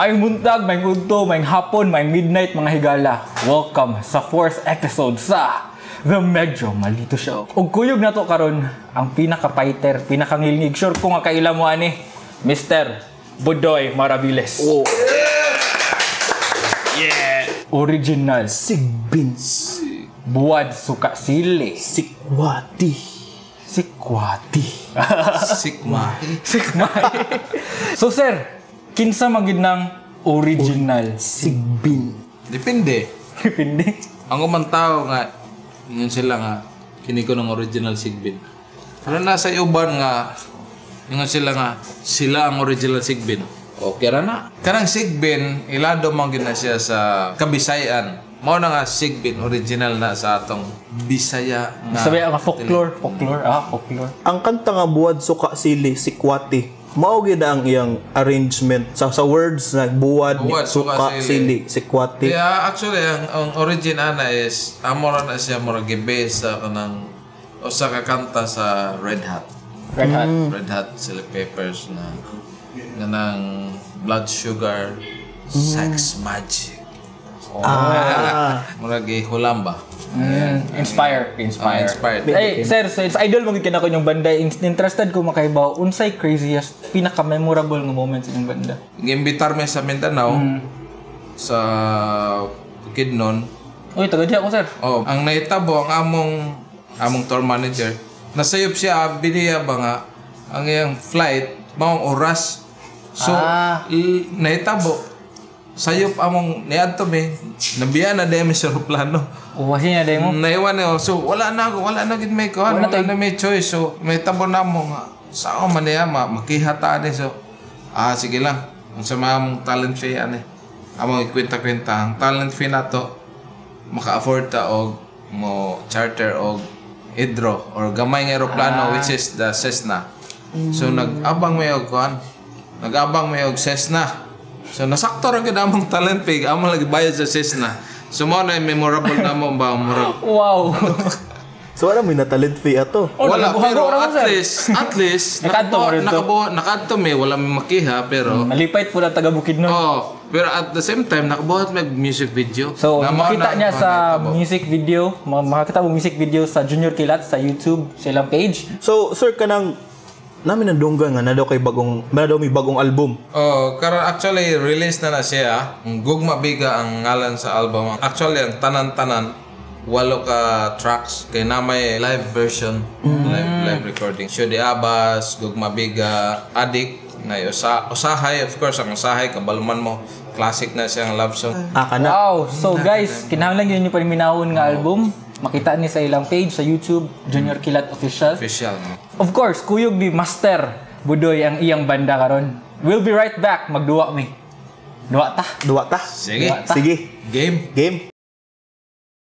Maayong buntag, maayong udto, maayong hapon, maayong midnight, mga higala. Welcome sa fourth episode sa The Medyo Malito Show. Ug kuyog nato karon ang pinaka-fighter, pinakangilngig. Sure ko nga kaila mo ani, Mr. Budoy Maraviles. Oh. Yeah! Original. Sigbins. Buwad suka sili. Sikwati. Sikwati. Sigma. Sikmay. So sir, kinsa man gid nang original? Sigbin. Depende. Depende. Ang umang tao nga, yun sila nga, kini ko ng original Sigbin. Pero nasa uban nga, yun sila nga, sila ang original Sigbin. Okay ra na. Kanang Sigbin, ilado man gyud na siya sa Kabisayan. Mao na nga Sigbin original na sa atong Bisaya nga. Sabi ang folklore, folklore, ah, folklore. Ang kanta nga buwad suka sili sikwati. Mao gyud ang iyang arrangement sa words na buwad, Buwad, suka, suka, sili, sili. sikwati. Yeah, actually ang origin ana is amo ra na siya murag gi-base sa kanang usa ka kanta sa Red Hot. Red Hot. Red Hot Chili Peppers na nga ng Blood Sugar Sex Magik. Ah. Murag gihulam ba? Inspire, inspire. Ah, inspired. Hey, sir, so it's idol mo gyud ko yung banda. Interested ko makaibaw unsay craziest, pinaka-memorable nga moment sa inyong banda? Giimbitar mi sa Mindanao sa Bukidnon. Uy, taga diha ko, sir. Oh, ang nahitabo ang among tour manager. Nasayop siya biniya ba nga ang iyang flight maong oras. So nahitabo sayop among niadto mi, nabiya na dami sa eroplano. Uwahin na mo. Naiwan niyo. So wala na ako, wala na gid may kuan, wala na may choice. So may tabo na mo nga sao man niya makihata ni, so sige lang. Ang sa mga among talent fee ani. Among ikwenta-kwenta ang talent fee nato maka-afford ta og mo charter og hydro or gamay nga eroplano, which is the Cessna. So nag-abang may og kuan. Nag-abang may og Cessna. So nasakto ra gyud among talent fee, among lagi bayad sa Cessna. So mao na yung memorable na mo ba murag Wow. So wala mo na talent fee ato. Oh, Wala, nagabuhago pero ra mo, at sir. least at least Nakadto mo rito. nakabuhat, nakaadto mi, wala mi makiha, pero Nalipay po na taga Bukidnon. Oh, pero at the same time nakabuhat mig music video. So, Na mao makita na niya ang sa nahitabo. music video, makakita mo music video sa Junior Kilat sa YouTube, sa ilang page. So sir, kanang namin nandunggan nga na daw may bagong album. Oh, karon actually release na na siya. Ang Gugma Biga ang ngalan sa album. Actually ang tanan-tanan walo ka tracks kay na may live version, live recording. Show de Abbas, Gugma Biga, Adik, na usahay, of course, ang usahay kabaluman mo, classic na siyang love song. Ah, kana. Wow! So guys, kinahanglan yun yung paminawon nga album. Makita ni sa ilang page sa YouTube, Junior Kilat Official. Official, no? Of course, kuyog ni Master Budoy ang iyang banda karon. We'll be right back. Magduwa mi. Duwa ta. Duwa ta. Sige. Duwa ta. Sige. Game. Game.